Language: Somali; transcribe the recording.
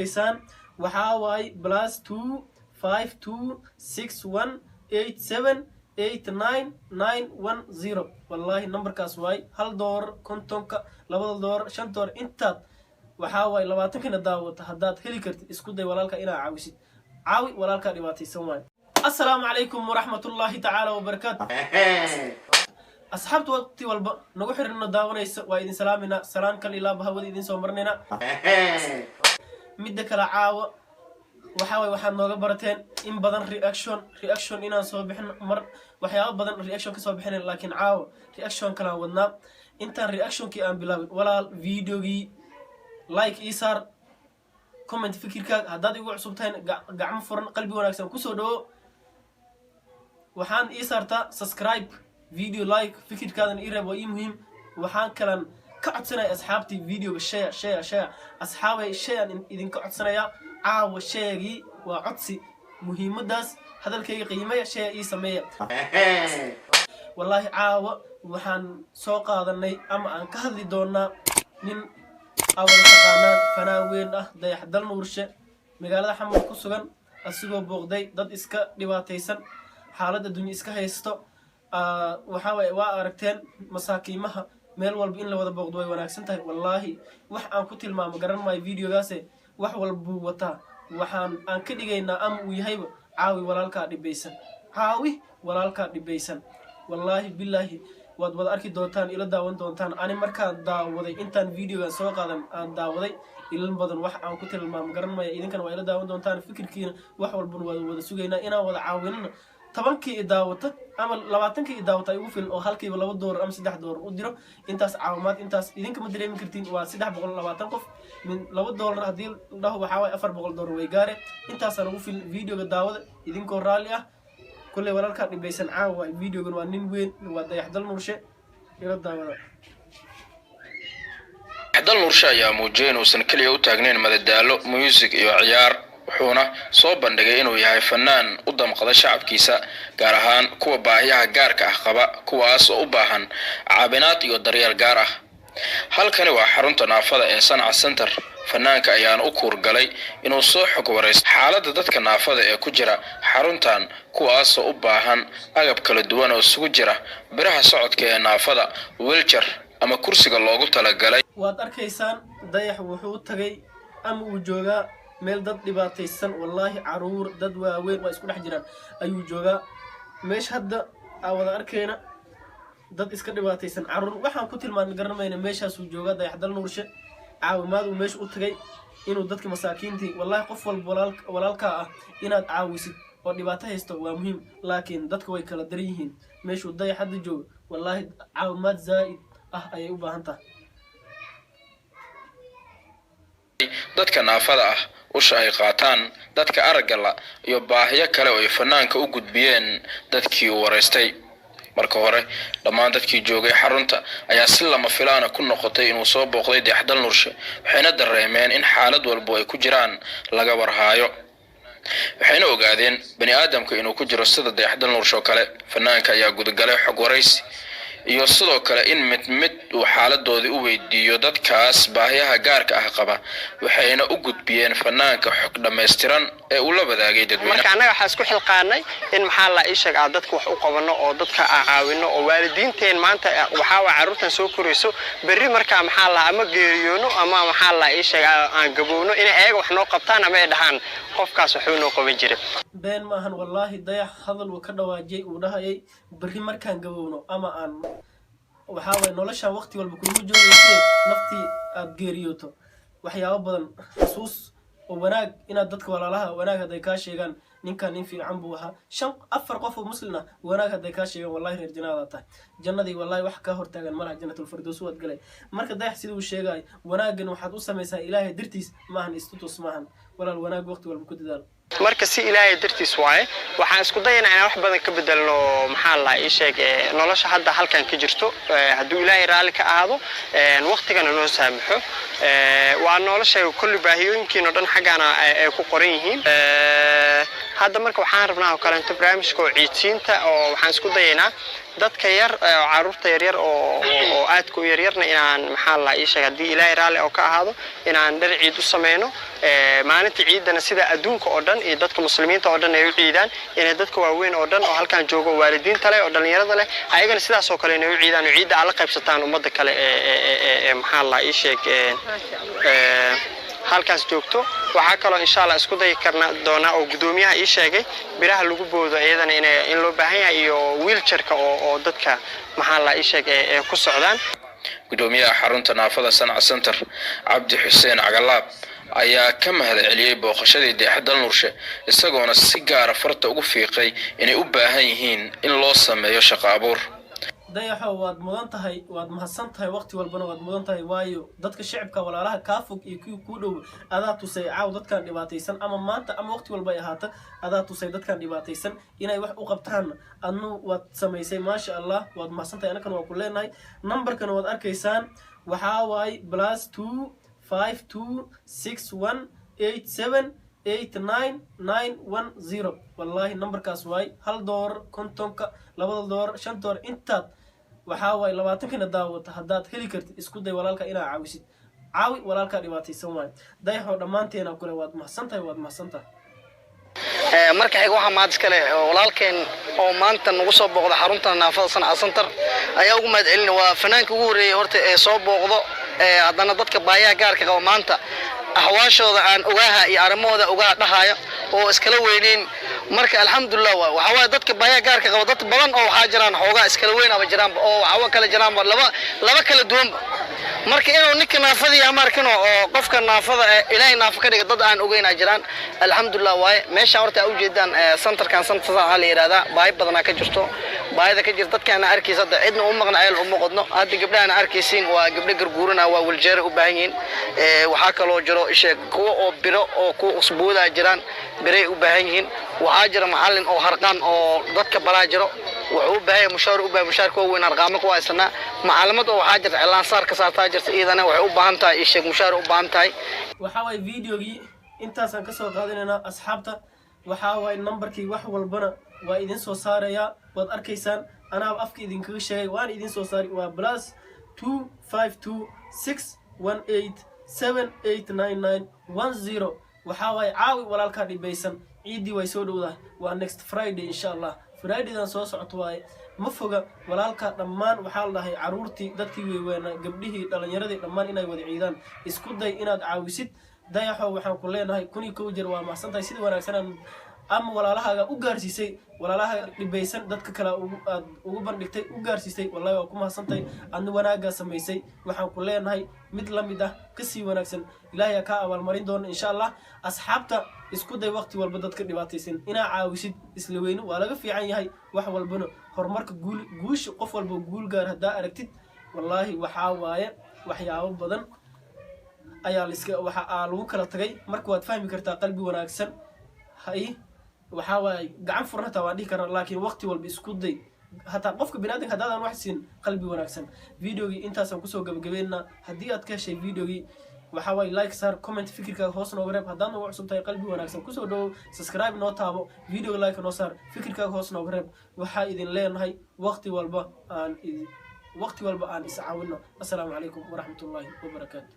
Arkaysaan, waxaa waaye +252618789910. Wallaahi numberkaas waay. $1, 50-ka, $2, $5, intaad waxaa waaye 20-kana daawata haddaad heli kartid, isku day walaalka inaad caawisid. Caawi walaalkaa dhibaataysan waay. Assalaamu calaykum waraxmatullaahi tacaala wabarakaatu. Asxaabta waqti walba nagu xirino daawanaysa, waa idin salaaminaa. Salaan kal ilaaba hawada idin soo marnayna. Midda kale, caawa waxaa waye waxaad nooga barateen in badan reaction inaan soo bixino, mar waxyaabo badan reaction kasoo bixinayn, laakiin caawa reaction kalaan wadnaa. Intaan reactionkii aan bilaabin, walaal, videogii like ii saar, comment fikirkaaga. Haddaad igu cusub tahay, gacmo furan, qalbi wanaagsan kusoo dhawo. Waxaan ii saartaa subscribe, video like, fikirkaadana ii reeb, waa ii muhiim. Waxaan kalan ka codsanaya asxaabtii videoga share, share, share. Asxaabay, share idinka codsanayaa caawa. Sharegii waa codsi, muhiimadaas hadalkayga qiimeya, share ii sameeya. Wallaahi caawa waxaan soo qaadanay ama aan ka hadli doonaa nin aa wada taqaanaan, fanaan weyn ah, Dayaxdal Nuurshe, magaalada Xamar ku sugan, asigoo booqday dad iska dhibaataysan, xaaladda dunya iska haysto. Waxaa waaye waa aragteen masaakiimaha meel walba in la wada booqdo way wanaagsan tahay. Wallaahi wax aan ku tilmaamo garan maayo videogaase, wax walbuu wataa. Waxaan aan ka dhigaynaa ama uu yahayba caawi walaalkaa dhibaysan, caawi walaalkaa dhibaysan. Wallaahi bilaahi waad wada arki doontaan, ila daawan doontaan. Ani markaan daawaday, intaan videogan soo qaadan aan daawaday, ilal badan wax aan ku tilmaamo garan maya. Idinkana waa ila daawan doontaan, fikirkiina wax walbana waa wada sugaynaa inaan wada caawinana. 10-kii i daawata ama 20-kii i daawata ay ugu filan oo halkiiba $2 ama $3 u diro. Intaas caawimaad, intaas idinka ma dareemi kartiin. Waa 320 qof min $2 haddii la dhaho, waxaa waaye $400 way gaare. Intaasaan ugu filan. Videoga daawada idinkoo raalli ah. Kulley walaalkaa dhibaysan caawa videogan waa nin weyn, waa Dayaxdal Nuurshe. Ila daawada. Dal Nuurshe ayaa muujiyay inuusan keliya u taagnayn madadaalo, muusig iyo ciyaar, wuxuuna soo bandhigay inuu yahay fanaan u damqada shacabkiisa, gaar ahaan kuwa baahiyaha gaarka ah qaba, kuwaas oo u baahan caawinaad iyo daryeel gaar ah. Halkani waa xarunta naafada ee Sanca Center. Fanaanka ayaana u kuurgalay inuu soo xog waraysto xaaladda dadka naafada ee ku jira xaruntan, kuwaasoo u baahan agab kala duwan oo isugu jira biraha socodka ee naafada, wheelchair ama kursiga loogu talagalay. Waad arkaysaan, Dayax wuxuu tagay ama uu joogaa meel dad dhibaataysan. Wallaahi caruur, dad waaweyn waa isku dhex jiraan ayuu joogaa meesha. Hadda aa wada arkayna dad iska dhibaataysan, caruur, waxaan ku tilmaami garanmayna. Meeshaasuu joogaa Dayaxdal Nuurshe. Caawimaad uu meesha u tagay inuu dadka masaakiintii. Wallaahi qof walba walaalkaa ah inaad caawisid oo dhibaato haysto waa muhiim, laakiin dadka way kala daran yihiin. Meeshuu Dayax hadda joogo, wallaahi caawimaad zaa'id ah ayay u baahan tahay. Dadka naafada ah, usha ay qaataan dadka aragga la iyo baahiyo kale oo ay fanaanka u gudbiyeen dadkii uu waraystay. Marka hore dhammaan dadkii joogay xarunta ayaa si lama filaana ku noqotay inuu soo booqday Dayaxdal Nuurshe, waxayna dareemeen in xaalad walbo ay ku jiraan laga warhaayo, waxayna ogaadeen bani aadamka inuu ku jiro sida Dayaxdal Nuurshe oo kale. Fanaanka ayaa gudagalay xog waraysi iyo sidoo kale in mid mid uu xaaladoodii u weydiiyo dadkaas baahiyaha gaarka ah qaba, waxayna u gudbiyeen fanaanka xog dhammaystiran ee uu la wadaagay dadweynaha. Marka annaga waxaa isku xilqaanay in, maxaa la ii sheeg, aan dadka wax u qabanno oo dadka aan caawino oo waalidiinteen maanta waxaa waa carruurtan soo korayso berri markaa, maxaa la, ama geeriyoono ama, maxaa la ii sheeg, aan gabowno, inay ayaga wax noo qabtaan ama ay dhahaan qofkaas waxuu noo qaban jiray. Been maahan, wallaahi Dayax hadal uu ka dhawaajiyey, uu dhahayay berri markaan gabowno ama aan, waxaa waye noloshaan waqti walba kuugu joogayse, naftii aad geeriyooto, waxyaabo badan xasuus oo wanaag inaad dadka walaalaha wanaag hadday kaa sheegaan, ninkan nin fiican buu ahaa, shan afar qof oo muslim ah wanaag hadday kaa sheegaan, wallahi reer jannadaad tahay. Jannadii wallahi wax kaa hortaagan malaha, Jannatulfirdows waad galay. Marka Dayax sida uu sheegayo, wanaaggan waxaad u samaysaa Ilaahay dartiis, maahan istutus maahan. Walaal, wanaag waqti walba ku dadaal. Marka si Ilaahay dartiis waaye. Waxaan isku dayanaa inaan wax badan ka bedelno, maxaa la ii sheeg, nolosha hadda halkan ka jirto, hadduu Ilaahay raalli ka ahaado, waqtigana noo saamaxo. Waa noola sheegay kulli baahiyooyinkiin oo dhan xaggaana ay ku qoran yihiin. Hadda marka waxaan rabnaa oo kaleento barnaamijka oo ciidsiinta, oo waxaan isku dayaynaa dadka yar, caruurta yaryar oo aadka u yaryarna inaan, maxaa la ii sheeg, haddii Ilaahay raalli oo ka ahaado, inaan dhar ciid u sameyno. Maalinta ciidana sida adduunka oo dhan iyo dadka Muslimiinta oo dhan ay u ciidaan, inay dadka waaweyn oo dhan oo halkan joogo, waalidiinta leh oo dhalinyarada leh, ayagana sidaas oo kale inay u ciidaan oo ciidda aad la qaybsataan ummadda kale ee, maxaa la ii sheeg, halkaas joogto. Waxaa kaloo insha Allah isku dayi karna doonaa oo guddoomiyaha ii sheegay biraha lagu boodo iyadana in loo baahan yahay iyo wheelchairka oo dadka, maxaa la ii sheeg, ee ku socdaan. Gudoomiyaha xarunta naafada Sanca Center, Cabdi Xuseen Cagalaab, ayaa ka mahad celiyey booqashadii Dayax Dalnuurshe, isagoona si gaara farta ugu fiiqay inay u baahan yihiin in loo sameeyo shaqo abuur. Dayaxo, waad mudan tahay, waad mahadsan tahay, waqti walbana waad mudan tahay, waayo dadka shacibka, walaalaha kaa fog iyo kuwii kuu dhow adaa tusay caaw dadkan dhibaataysan, ama maanta ama waqti walba ay ahaata, adaa tusay dadkan dhibaataysan inay wax u qabtaan. Adnu waad samaysay, maasha Allah, waad mahadsan tahay. Annakana waa ku leenahay. Numberkana waad arkaysaan, waxaa waaye +252618789910. Wallaahi numberkaas waay. $1, 50-ka, $2, $5, intaad waxaa waaye 20-kana daawata haddaad heli kartid, isku day walaalka inaad caawisid. Caawi walaalkaa dhibaataysan waayo. Dayaxoo, dhammaanteena kule waad mahadsan tahay, waad mahadsan tahay. Marka xiga waxaa mahad iskale walaalkeen oo maanta nagu soo booqda xarunta naafada Sanca Center ayaa ugu mahad celina. Waa fanaanka ugu horreeyay horta ee soo booqdo, haddana dadka baayaha gaarka qaba maanta axwaashooda aan ogaaha iyo arrimahooda ogaa dhahayo oo iskala weyneyn. Marka alxamdulilah, waay waxaa waaye dadka baayaha gaarka qaba dad badan oo waxaa jiraan xoogaa iskala weyn aba jiraanba oo waxaa kala jiraanba laba kala duwanba. Marka inuu ninka naafadii ama arkino oo qofka naafada ee Ilaahay naafo ka dhiga dad aan ogeyn aa jiraan, alxamdulilah waaye. Meeshaan horta aa ujeedaan, centerkan center waxaa la yidhahdaa baahi badanaa ka jirto. Baahida ka jirta dadkaana arkaysa hadda cidna u maqna, ceel uma qodno. Hadda gabdhahana arkaysiin waa gabdho garguurana, waa wheelchair u baahan yihiin. Waxaa kaloo jiro isheeg kuwa oo biro oo kuwa usbuudaa jiraan, biray u baahan yihiin. Waxaa jira macallin oo harqaan oo dadka baraa jiro, wuxuu u baahan yahay mushaar, u baahan mushaarka waaweyn, harqaamo ku haysanaa. Macalimad oo waxaa jirta cilaansaar ka saartaa jirta, iyadana waxay u baahan tahay isheeg mushaar u baahan tahay. Waxaa waaye videogii intaasaan kasoo qaadanaynaa, asxaabta. Waxaa waaye numberkii wax walbana waa idin soo saarayaa, waad arkaysaan, anaaba afka idinkaga sheegay, waana idin soo saari. Waa +252618789910. Waxaa waaye caawi walaalkaa dhibaysan. Ciiddii way soo dhowdahay, waa next Friday insha Allah. Fridaydan soo socoto waaye, ma foga. Walaalka dhammaan waxaa la dhahay caruurtii, dadkii weyweynaa, gabdhihii, dhalinyaradii, dhammaan inay wada ciidaan. Isku day inaad caawisid. Dayaxo, waxaan ku leenahay 1001 jeer waa mahadsantahay sida wanaagsanaan ama walaalahaaga u gaarsiisay, walaalahaaga dhibaysan dadka kale aad ugu bandhigtay, u gaarsiisay. Wallahi waa ku mahadsantahay, adna wanaaggaa samaysay. Waxaan ku leenahay mid la mid ah, kasii wanaagsan, Ilaahay aa kaa abaalmarin doona insha Allah. Asxaabta, isku day waqti walba dadka dhibaataysan inaa caawisid. Isla weyne waa laga fiican yahay wax walbana. Horumarka, guul, guusha, qof walba guul gaar haddaa aragtid, wallaahi waxaa waaye waxyaabo badan ayaa liska waxa aa lagu kala tagay. Marka waad fahmi kartaa, qalbi wanaagsan hay waxaa waaye gacan furan hataa waan dhihi karnaa, laakiin waqti walba isku day hataa qofka biniadamka haddaadan wax siin qalbi wanaagsan. Videogii intaasaan kusoo gabagabeynaa. Haddii aad ka heshay videogii, waxaa waaye like saar, comment fikirkaaga hoos nooga reeb. Haddaad noogu cusub tahay, qalbi wanaagsan kusoo dhawow, subscribe noo taabo, videoga like noo saar, fikirkaaga hoos nooga reeb. Waxaa idin leenahay waqti walba aan is caawino. Assalaamu calaykum waraxmatullaahi wabarakaatu.